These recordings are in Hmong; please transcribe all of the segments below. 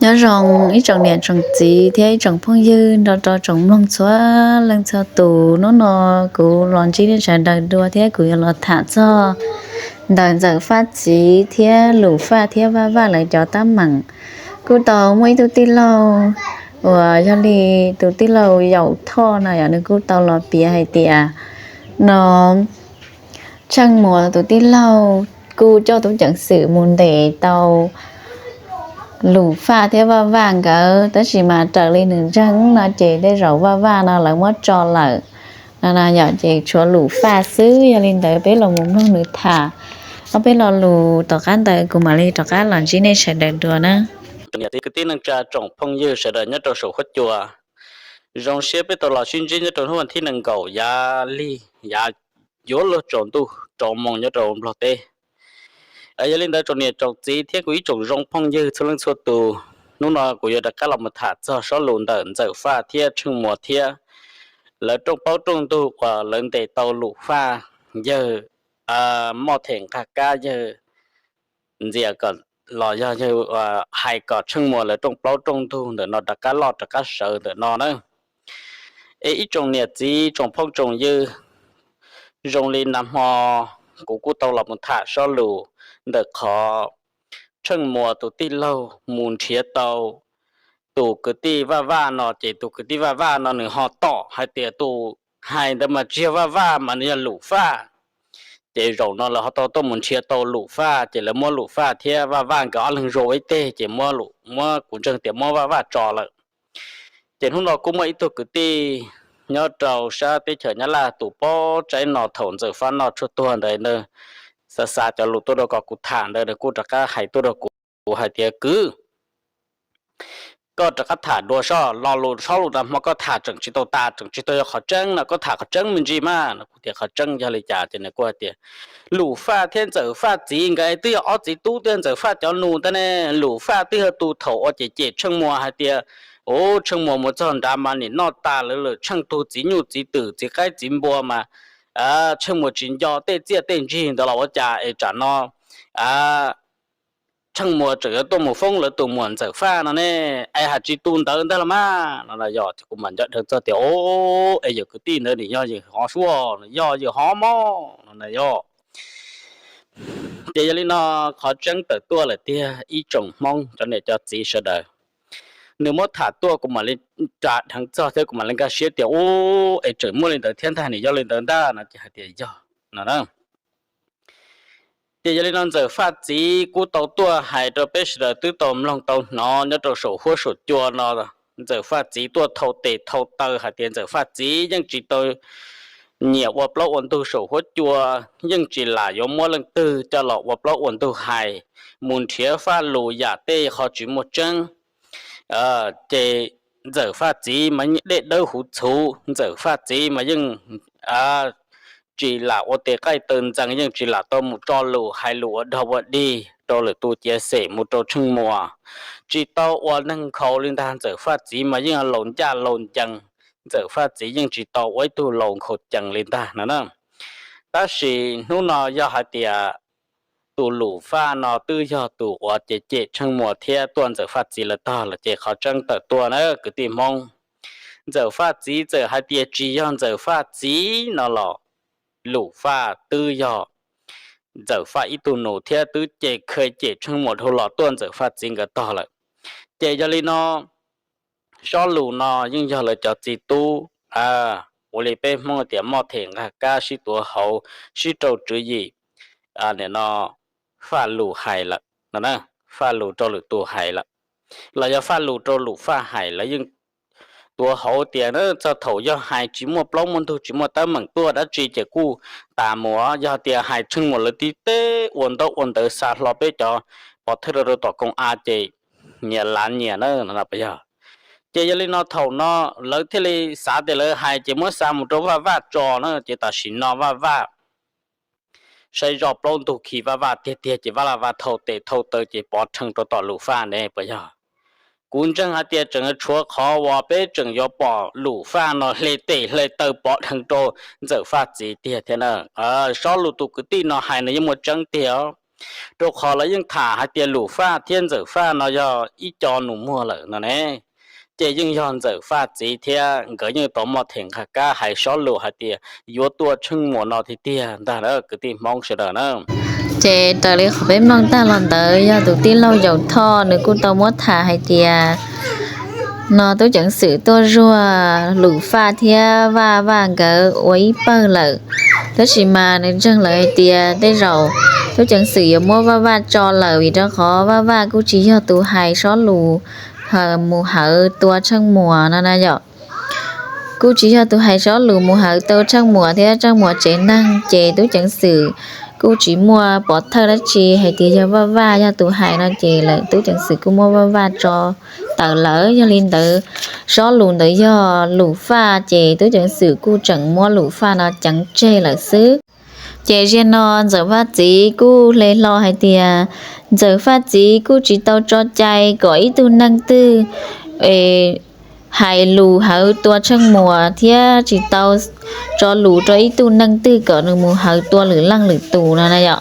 Nyob zoo ib tsoom niam tsoom txiv thiab ib tsoom phooj ywg nrog rau tsoom mloog txhua leej txhua tus. Hnub no kuv los ntsib nej sawv daws dua thiab kuv yuav los tham txog ntawm Ntxawm Faj txiv thiab Lus Faj thiab Vaj Vaj lawv cov teeb meem. Kuj tau muaj ib tug tij laug uas yog li tus tij laug Yaum Thoj no yom, nws kuj tau los piav hais tias no Tsheej Muas tus tij laug kuj coj tub ceev xwm mus ntes tau Lus Faj thiab Vaj Vaj nkawd, tab sis mas raws li nws ntseeg no ces tej zaum Vaj Vaj no lawv muab tso lawm no yom, ces tshuav Lus Faj xwb. Yog li ntawd peb los mus mloog nws tham ob peb lo lus, tom qab ntawd kuv mam li rov qab los ntsib nej sawv daws dua na. Tsoom niam txiv kwv tij neej tsa tsoom phooj ywg sawv daws nyob rau saum huab cua, zoo siab peb tau los sib ntsib nyob rau hnub vas thib nees nkaum yav lig yav yuav luag tsaus ntuj rau moos nyob rau Nplog teb. Yog li ntawd tsoom niam tsoom txiv thiab kuv ib tsoom zoo phooj ywg txhua leej txhua tus, hnub no kuv yuav rov qab los mus tham txog sob lus ntawm Ntxawm Faj thiab Tsheej Muas thiab lawv rooj plaub rooj ntug uas lawv ntes tau Lus Faj yawg Moj Them Nqaj Kab yawg ntxias kom los yog yawg hais kom Tsheej Muas lawv rooj plaub rooj ntug ntawm no rov qab loj rov qab sawv ntawm no na. Es ib tsoom niam txiv tsoom phooj tsoom ywg, zoo li nag hmo kuv kuj tau los mus tham sob lus ntawm qhov Tsheej Muas tus tij laug mus nrhiav tau tus kwv tij Vaj Vaj no, ces tus kwv tij Vaj Vaj no nws ho tom hais tias tus hais ntawd mas tsis yog Vaj Vaj mas nws yog Lus Faj. Ces zaum no lawv ho tau tuaj mus nrhiav tau Lus Faj, ces lawv muab Lus Faj thiab Vaj Vaj nkawd ob leeg zua ua ib teg, ces muab, muab kuv ntseeg tias muab Vaj Vaj tso lawm. Ces hnub no kuj muaj ib tug kwv tij nyob rau sab teb chaws Nyab Laj tus pob tsaib no thaum Ntxawm Faj noj tshuaj tuag ntawd, xav xav cov lus tuaj rau kom kuv tham ntawd, nws kuj rov qab hais tuaj rau kuv hais tias, Kwv, koj rov qab tham dua sob, lo lus sob lus nag hmo koj tham tseem tsis tau tas, tseem tsis tau yog qhov tseeb no, koj tham qhov tseeb me ntsis mas no. Kuv tias, Qhov tseeb yog li cas? Ces nws kuj hais tias, Lus Faj thiab Ntxawm Faj txiv nkawd twb yog ob txiv tub, twb yog Ntxawm Faj cov nus ntag ne. Lus Faj twb yog tus thaum ua ces cem Tsheej Muas hais tias, Ub, Tsheej Muas mus txog nrad mas nim noj tas lawv lawm, Tsheej tug txiv nyuj txiv twm txiv qaib txiv npua mas Tsheej Muas tsis nco tej txiaj tej ntsig ntawd los ua cas es tsam no Tsheej Muas tseem yuav tuaj mus foob lawv tus muam Ntxawm Faj no ne, es hais tsis tu ntawd ntag los mas no. Yog ces kuv mam nco dheev txog tias, O, es yawm kwv tij ntawd nws yog yawm hov suab, yog yawm hov mog no na yog. Ces yog li no, qhov tseeb tawm tuaj lawm tiag ib tsoom Hmoob cov niam cov txiv sawv daws. Nws muab tham tuaj kuv mam li nco dheev txog thiab kuv mam li nkag siab tias, Ub, es tseem muaj li ntawd thiab ntag, nws yog li ntawd ntag no ces hais tias yog no na. Ces yog li no Ntxawm Faj txiv kuj tau tuaj hais rau peb sawv daws twb tau mloog tau hnov nyob rau saum huab saum cua no. Ntxawm Faj txiv tuaj thau tes thau taw hais tias Ntxawm Faj txiv yeej tsis tau nyiam ua plaub ua ntug saum huab cua, yeej tsis lam yuav muab leej twg coj los ua plaub ua ntug hais, mus nrhiav faj lus yam tej qho tsis muaj tseeb. Ces Ntxawm Faj txiv mas dej dawb huv txhuv, Ntxawm Faj txiv mas yeej tsis lam ua tes qaij taw ntxees, yeej tsis lam tau mus tso lus hais lus ua dog ua dig rau lwm tus, cia xem mus rau Tsheej Muas, tsis tau ua neeg nkhaus li ntag. Ntxawm Faj txiv mas yeej laus ncaj laus ncees, Ntxawm Faj txiv yeej tsis tau ua ib tug laus nkhaus cees li ntag no na. Tab sis hnub no yog hais tias tus Lus Faj no twb yog tus uas cem cem Tsheej Muas thiab tuaj Ntxawm Faj txiv lawv tog lawm ces qhov tseeb tawm tuaj na kwv tij Hmoob. Ntxawm Faj txiv txawm hais tias tsis yog Ntxawm Faj txiv no los Lus Faj twb yog Ntxawm Faj ib tug nus thiab twb cem kha cem Tsheej Muas dhau los tuaj Ntxawm Faj txiv nkawd tog lawm. Ces yog li no, sob lus no yeej yog lawv cov txiv tub, ua li peb Hmoob tias moj them nqaj kab sib tuav hauv, sib rau tswv yim, nim no faj lus hais lawm, faj lus rau lwm tus hais lawm, los yog faj lus rau Lus Faj hais. Lawv yeej tuav hauv tias txog thaum yog hais tsis muaj plaub muaj ntug, tsis muaj teeb meem tuaj dab tsi ces kuj tas mus. Yog tias hais Tsheej Muas lawv tib teb ua ntaub ua ntawv xa hlo peb cov pov thawj rau rau tom koom av ces nyias lav nyias na no puas yog? Ces yog li no thaum no lawv thiaj li xav tias lawv hais ces muab xa mus rau Vaj Vaj tso na, ces tam sim no Vaj Vaj saib zoj plaub ntug khi Vaj Vaj tiag tiag ces Vaj Vaj thau tes thau taw ces pov rhees rau tom Lus Faj ne puas yog? Kuv ntseeg hais tias tseem tshuav qhov uas peb tseem yuav pom Lus Faj no hle tes hle taw pov rhees rau Ntxawm Faj txiv tiag thiab na. Sob lus tus kwv tij no hais nws yeej muaj tseeb tiag. rau qhov lawv yeej tham hais tias Lus Faj thiab Ntxawm Faj no yog ib co nus muag lawm no ne. Ces yeej yog Ntxawm Faj txiv thiab nkawd yeej tau muaj them nqa kab hais sob lus hais tias yuav tua Tsheej Muas no tiag tiag ntag na kwv tij Hmoob sawv daws na. Ces raws li qhov peb mloog tag los ntawd yog tus tij laug Yaum Thoj nws kuj tau muab tham hais tias no tub ceev xwm tuaj zuag Lus Faj thiab Vaj Vaj nkawd ua ib pawg lawm. Tab sis mas nws ntseeg lawv hais tias tej zaum tub ceev xwm yuav muab Vaj Vaj tso lawm vim rau qhov Vaj Vaj kuj tsis yog tus hais sob lus mus hawv tua Tsheej Muas no na yom. Kuj tsis yog tus hais sob lus mus hawv tua Tsheej Muas thiab Tsheej Muas tsev neeg ces tub ceev xwm kuj tsis muaj pov thawj dab tsi hais tias yog Vaj Vaj yog tus hais no ces lawv tub ceev xwm kuj muab Vaj Vaj tso tawm lawm. Yog li ntawd sob lus ntawd yog Lus Faj ces tub ceev xwm kuj tseem muab Lus Faj no ceev tseg lawm xwb. Ces ziag no Ntxawm Faj txiv kuj hle hlo hais tias Ntxawm Faj txiv kuj tsis tau tso cai kom ib tug neeg twg hais lus hawv tua Tsheej Muas thiab tsis tau tso lus rau ib tug neeg twg kom nws mus hawv tua lwm leej lwm tus no na yom.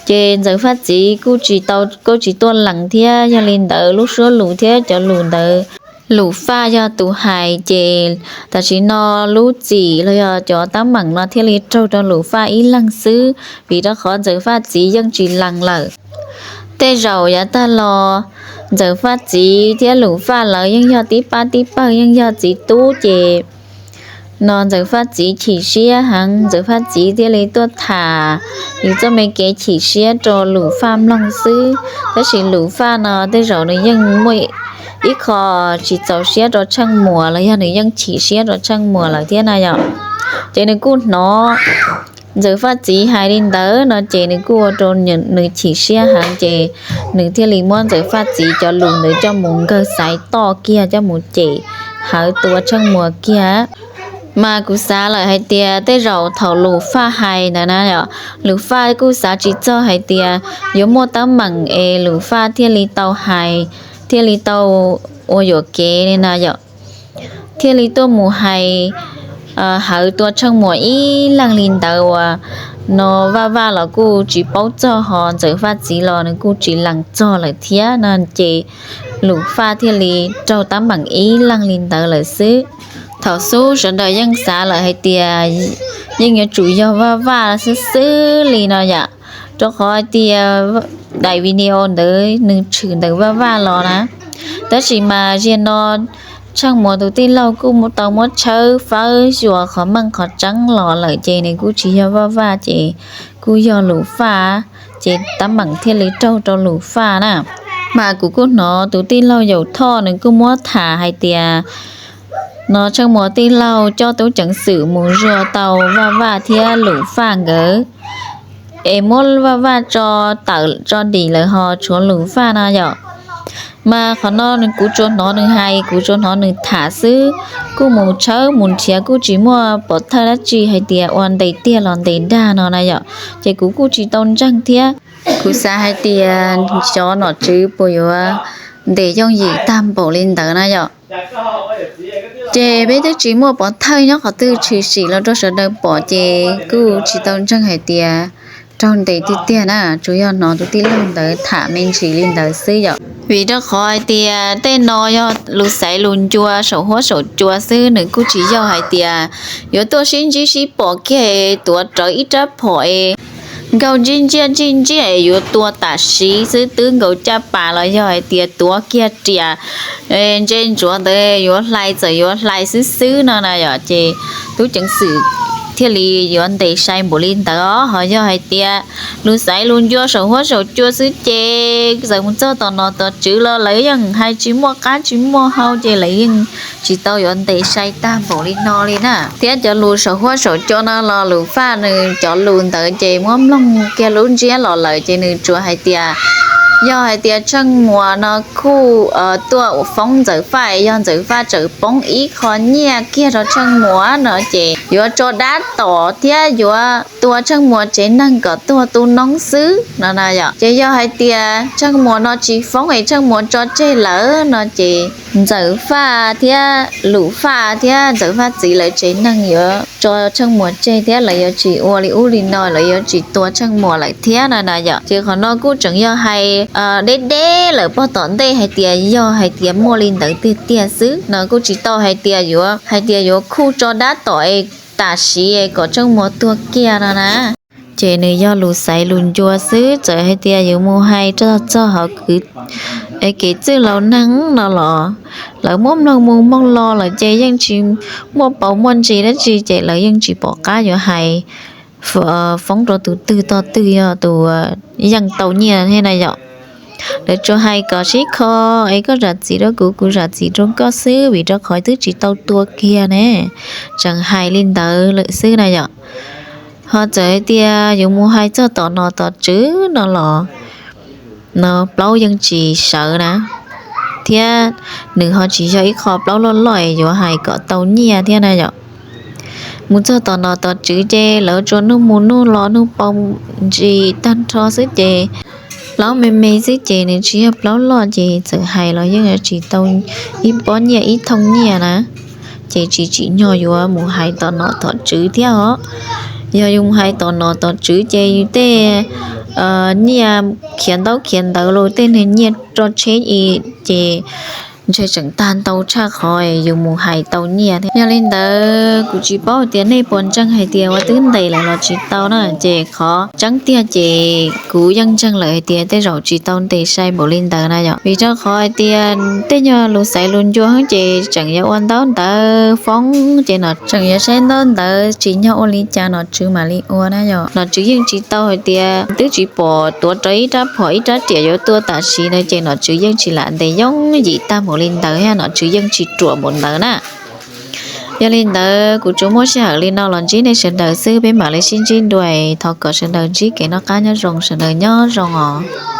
Ces Ntxawm Faj txiv kuj tsis tau, kuj tsis tuaj lees thiab yog li ntawd lub suab lus thiab cov lus ntawd Lus Faj yog tus hais ces tam sim no lub txim los yog cov teeb meem no thiaj li raug rau Lus Faj ib leeg xwb vim rau qhov Ntxawm Faj txiv yeej tsis lees lawm. Tej zaum yav tag los Ntxawm Faj txiv thiab Lus Faj lawv yeej yog tib pab tib pawg yeej yog txiv tub ces no Ntxawm Faj txiv chim siab heev, Ntxawm Faj txiv thiaj li tuaj tham nws txoj me kev chim siab rau Lus Faj mloog xwb. Tab sis Lus Faj no tej zaum nws yeej muaj ib qho tsis txaus siab rau Tsheej Muas los yog nws yeej chim siab rau Tsheej Muas lawm thiab na yom. Ces nws kuj hnov Ntxawm Faj txiv hais li ntawd no ces nws kuj ua rau nws chim siab heev ces nws thiaj li muab Ntxawm Faj txiv cov lus ntawd coj mus nkawg xaiv toj kiag coj mus cem hawv tua Tsheej Muas kiag. Mas kuv xav lawm hais tias tej zaum thaum Lus Faj hais ntawd na yom, Lus Faj kuj xav tsis txog hais tias yuav muaj teeb meem es Lus Faj thiaj li tau hais, thiaj li tau ua yuam kev li na yom, thiaj li tuaj mus hais hawv tua Tsheej Muas ib leeg li ntawd uas no Vaj Vaj los kuj tsis paub txog ho Ntxawm Faj txiv los nws kuj tsis lees txog lawm thiab no ces Lus Faj thiaj li raug teeb meem ib leeg li ntawd lawm xwb. Thaum xub sawv daws yeej xav lawm hais tias yeej yuav tsum yog Vaj Vaj xwb xwb li no yom, rau qhov hais tias daim video ntawd nws tshwm ntawm Vaj Vaj los na. Tab sis mas ziag no Tsheej Muas tus tij laug kuj tau muab tshawb fawb xyuas qhov meej qhov tseeb los lawm ces nws kuj tsis yog Vaj Vaj ces kuj yog Lus Faj, ces teeb meem thiaj li raug rau Lus Faj na. Mas kuv kuj hnov tus tij laug Yaum Thoj nws kuj muab tham hais tias no Tsheej Muas tij laug coj tub ceev xwm mus zuag tau Vaj Vaj thiab Lus Faj nkawd es muab Vaj Vaj tso tawm tso dim lawm ho tshuav Lus Faj no yom. Mas qhov no kuv tsuas hnov nws hais, kuv tsuas hnov nws tham xwb, kuj mus tshawb mus nrhiav kuj tsis muaj pov thawj dab tsi hais tias ua ntes tiag los ntes dag no na yom, ces kuv kuj tsis tau ntseeg thiab. Kuv xav hais tias xyov nom tswv puas yuav ntes yooj yim tag npaum li ntawd na yom. Ces peb twb tsis muaj pov thawj nyob qhov twg tshwm sim los rau sawv daws pom ces kuj tsis tau ntseeg hais tias raug ntes tiag tiag na, tsuas yog hnov tus tij laug ntawd tham me ntsis li ntawd xwb yom. Vim rau qhov hais tias tej no yog lus xaiv lus ncua saum huab saum cua xwb, nws kuj tsis yog hais tias yuav tuaj sib ntsib sib pom kiag tuav rawv ib rab phom es nkaug ntsij ntsiaj ntsij ntsiaj es yuav tua tam sim xwb, twb nkaus caj pas los yog hais tias tuav kiag riam ntse ntsuav ntawd yuav hlais txawm yuav hlais xwb xwb no na yom, ces tub ceev xwm thiaj li yuav ntes sai npaum li ntawd os. Ho yog hais tias lus xaiv lus ncua saum huab saum cua xwb ces txawm mus txog tom nom tom tswv los lawv yeej hais tsis muaj qab tsis muaj hau ces lawv yeej tsis tau yuav ntes sai tag npaum li no li na. Thiab cov lus saum huab saum cua no los Lus Faj nws cov lus ntawd ces muab mloog kiag lub ntsiab los lawm ces nws tsuas hais tias Yog hais tias Tsheej Muas no kuj tuaj foob Ntxawm Faj, yog Ntxawm Faj tseem poob ib qho nyiaj kiag rau Tsheej Muas no ces yuav tso dab tom thiab yuav tua Tsheej Muas tsev neeg kom tuag tu noob xwb no na yom. Ces yog hais tias Tsheej Muas no tsis foob es Tsheej Muas tso tseg lawm no ces Ntxawm Faj thiab Lus Faj thiab Ntxawm Faj txiv lawv tsev neeg yuav tso Tsheej Muas tseg thiab lawv yuav tsis ua li ub li no, lawv yuav tsis tua Tsheej Muas lawm thiab no na yom. Ces qhov no kuj tseem yog hais deb deb lawm pog tom ntej hais tias yog hais tias muaj li ntawd tiag tiag xwb no, kuj tsis tau hais tias yuav hais tias yuav khuj tso dab tom es tam sim es kom Tsheej Muas tuag kiag no na. Ces nws yog lus xaiv lus ncua xwb, txawm hais tias yuav mus hais txog txog hauv kwv es kev txwj laus neeg no los lawv muab mloog mus mloog los lawm ces yeej tsis muaj paus muaj ntsis dab tsi ces lawv yeej tsis pom qab yuav hais foob rau tus twg tog twg yog tus yeej tau nyiaj thiab na yom. Lawv tsuas hais kom sib kho es koj zam txim rau kuv, kuv zam txim rau koj xwb vim rau qhov twb tsis tau tua kiag ne, tseem hais li ntawd lawm xwb na yom. Ho txawm hais tias yuav mus hais txog tom nom tom tswv no los no plaub yeej tsis sawv na, thiab nws ho tsis yog ib qho plaub loj loj es yuav hais kom tau nyiaj thiab na yom. Mus txog tom nom tom tswv ces lawv tsuas nug mus nug los nug paus ntsis tag nrho xwb ces plaub me me xwb ces nws tsis yog plaub loj ces txawm hais los yeej tsis tau ib pob nyiaj ib thooj nyiaj na. Ces tsis tsim nyog yuav mus hais tom nom tom tswv thiab os. Yog yus mus hais tom nom tom tswv ces yus tej nyiaj khiav ntaub khiav ntawv los tej neeg nyiaj roj tsheb i ces ntshe tseem tag ntau tshaj qhov yus mus hais tau nyiaj thiab. Yog li ntawd kuv tsis paub hais tias nej puas ntseeg hais tias ua twb ntes lawm los tsis tau na, ces qhov tseeb tiag ces kuv yeej ntseeg lawm hais tias tej zaum tsis tau ntes sai npaum li ntawd na yom. Vim rau qhov hais tias tej nyuag lus xaiv lus ncua ces tseem yuav ua ntaub ntawv foob ces no tseem yuav saib ntaub ntawv tsim nyog ua li cas nom tswv mam li ua na yom. Nom tswv yeej tsis tau hais tias twb tsis pom tuav rau ib rab phom ib rab riam yuav tua tam sim no ces nom tswv yeej tsis lam ntes yooj yim tag npaum li ntawd thiab nom tswv yeej tsis ruam npaum ntawd na. Yog li ntawd kuv tsuas muaj sij hawm li no los ntsib nej sawv daws xwb, peb mam li sib ntsib dua, thov kom sawv daws ntsib kev noj qab nyob zoo, sawv daws nyob zoo os.